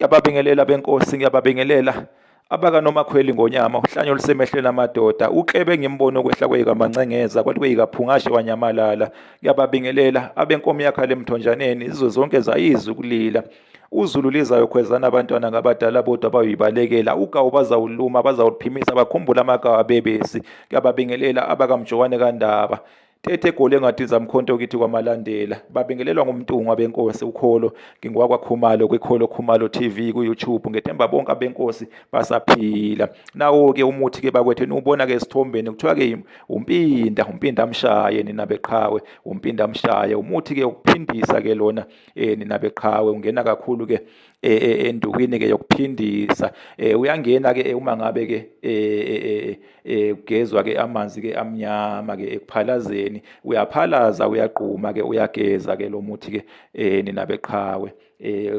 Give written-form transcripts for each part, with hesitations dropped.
Ngiyababingelela benkosi, ngiyababingelela abakaNomakhweli Ngonyama, uhlanya olusemehlweni amadoda, uKlebe ngimbone ukwehla kweyikaMancengeza, kwathi kweyikaPhungashe wanyamalala. Ngiyababingelela abenkomo yakhala emthonjaneni, izizwe zonke zayizwa ukulila. UZulu lizayo khwezana abantwana ngabadala bodwa bayoyibalekela. Ugawu bazawuluma, bazawuphimisa, bakhumbule amagawu abebesi. Ngiyababingelela abakaMjokwane kaNdaba. Tethe egoli engadiza mkhonto kithi kwaMalandela. Babingelelwa nguMntungwa benkosi ukholo ngingwakwa Khumalo kwikholo Khumalo TV ku YouTube ngethemba bonke abenkosi basaphila. Nawo ke umuthi ke bakwethu niwubona ke esithombeni kuthiwa ke umpinda umpinda mshaye nina beqhawe umpinda mshaye umuthi ke ukuphindisa ke lona eh nina beqhawe ungena kakhulu ke e, e, endukwini ke yokuphindisa eh uyangena ke uma ngabe ke eh kugezwa ke amanzi ke amnyama ke ekuphalazeni uyaphalaza uyagquma ke uyageza ke lo muthi ke eh nina beqhawe eh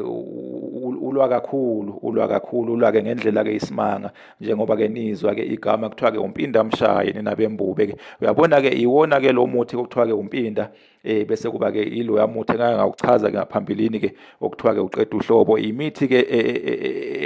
ulwa kakhulu ulwa kakhulu ulwa ke ngendlela ke isimanga njengoba ke nizwa ke igama kuthiwa ke umpinda mshaye nina bembube ke uyabona ke iwona ke lo muthi okuthiwa ke umpinda eh bese kuba ke iloya muthi engake ngawuchaza ke ngaphambilini ke okuthiwa ke uqeda uhlobo imithi ke e, e,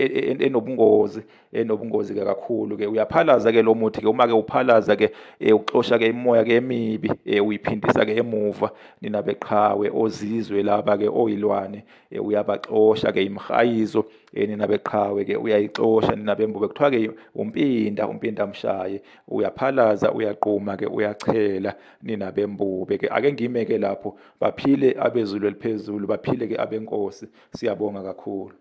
e, enobungozi enobungozi ke kakhulu ke uyaphalaza ke lo muthi ke uma ke uphalaza ke uxosha ke imoya ke emibi uyiphindisa ke emuva nina beqhawe ozizwe laba ke oyilwane uyabaxosha ke imhayizo nina beqhawe ke uyayixosha nina bembube kuthiwa ke umpinda umpinda mshaye uyaphalaza uyaquma ke uyachela nina bembube ke ake ngime ke lapho baphile abezulu eliphezulu baphile ke abenkosi siyabonga kakhulu.